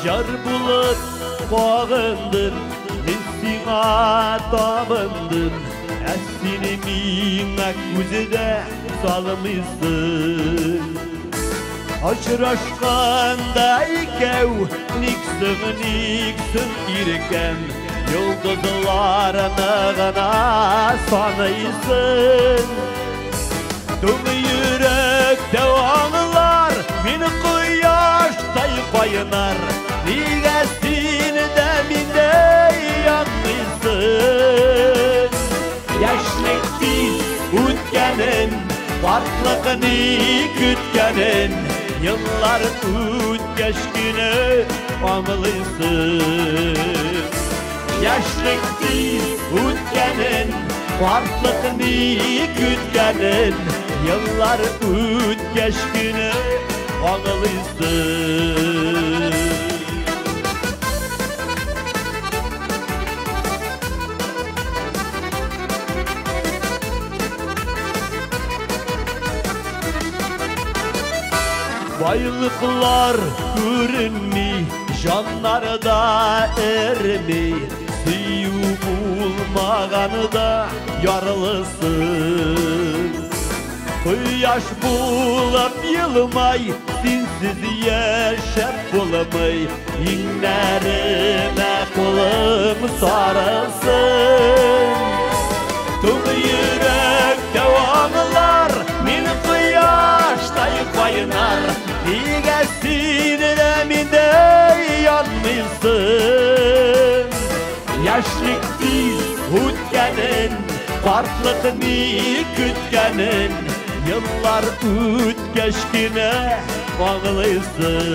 Җар булып кагындым, мин сиңа табындым, ә син миңа күзе дә салмыйсың. Очрашканда икәү, ник соң, ник соң иркәм, йолдызларны гына саныйсың. Туң йөрәктә аңлар, мин кояштай кайнар, нигә син дә миндәй янмыйсың? Яшьлек тиз үткәнен, картлык ни көткәнен, еллар үткәч кенә аңлыйсың. Яшьлек тиз үткәнен, картлык ни көткәнен, еллар үткәч кенә аңлыйсың. Байлыклар күренми, җаннар да эреми, сөю булмаганы да ярлысың. Кояш булып елмай, синсез яшәп булмый, иңнәремә кулым сарылсын. Туң йөрәктә аңлар, мин кояштай кайнар, нигә син дә миндәй янмыйсың? Яшьлек тиз үткәнен, картлык ни көткәнен, еллар үткәч кенә аңлыйсың.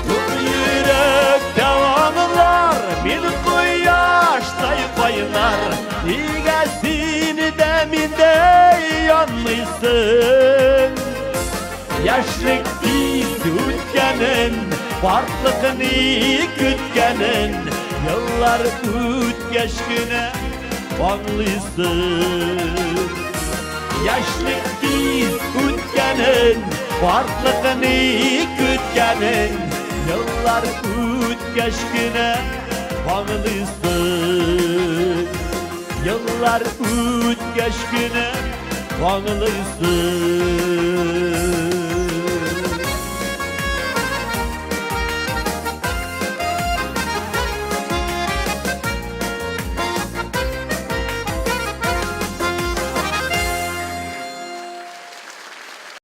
Туң йөрәктә аңлар, мин кояштай кайнар, нигә син дә миндәй янмыйсың? Яшьлек тиз үткәнен, картлык ни көткәнен, еллар үткәч кенә аңлыйсың. Яшьлек тиз үткәнен, картлык ни көткәнен, еллар үткәч кенә аңлыйсың. Еллар үткәч кенә аңлыйсың.